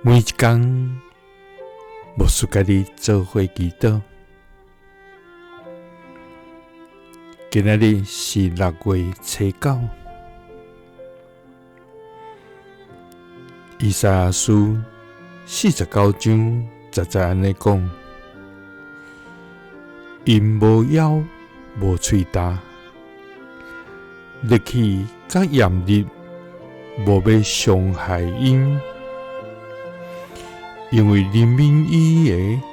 每一工，牧师佮你做伙祈祷。今仔日是6月初9，以赛亚书49章10节按呢讲：𪜶无枵，无喙焦，热气佮炎日无欲伤害𪜶，因为怜悯伊的欲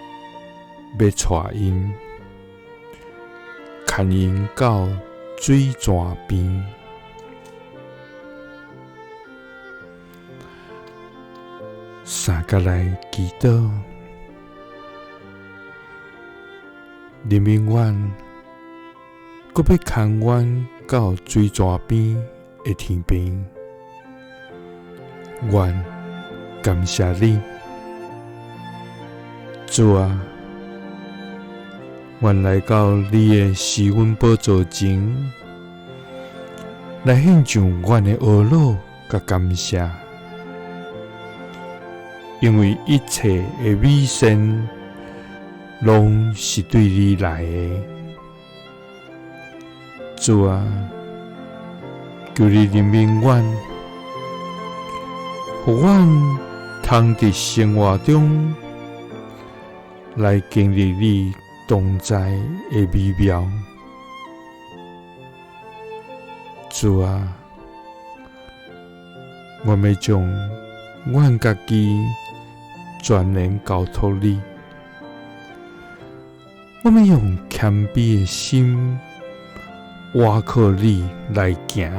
带𪜶，牵𪜶到水泉边。三角来祈祷，怜悯阮，阁欲牵阮到水泉边的天父，阮感谢你，主啊，阮来到你的施恩宝座前，来献上阮的懊恼佮感谢，因为一切的美善拢是对你来的。主啊，求你怜悯阮，予阮通伫生活中来经历你同在的美妙。主啊，我欲将阮家己全然交托你，我欲用谦卑的心倚靠你来行。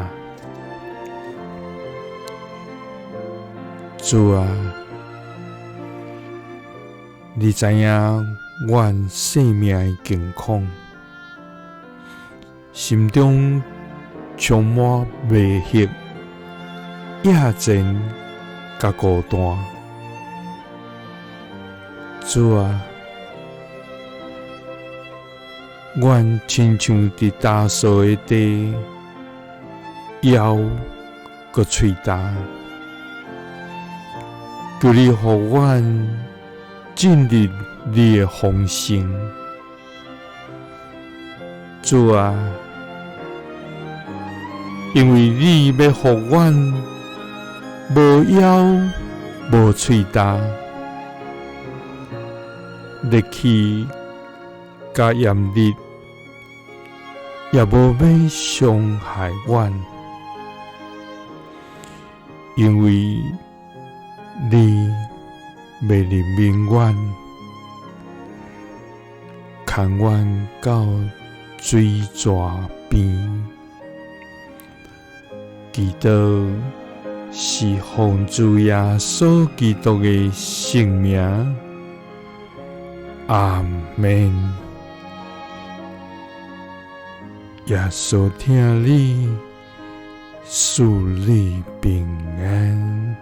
主啊，你知影阮生命的境况，心中充满迷惑、厌战佮孤单。主啊，阮亲像伫焦燥的地，枵阁喙焦，求你予阮进入你的丰盛。主啊，因为你欲予阮无枵无喙焦，热气佮炎日也无欲伤害阮，因为你欲怜悯阮，牵阮到水泉边。祈祷是奉主耶稣基督的圣名，阿们。耶稣疼你，赐你平安。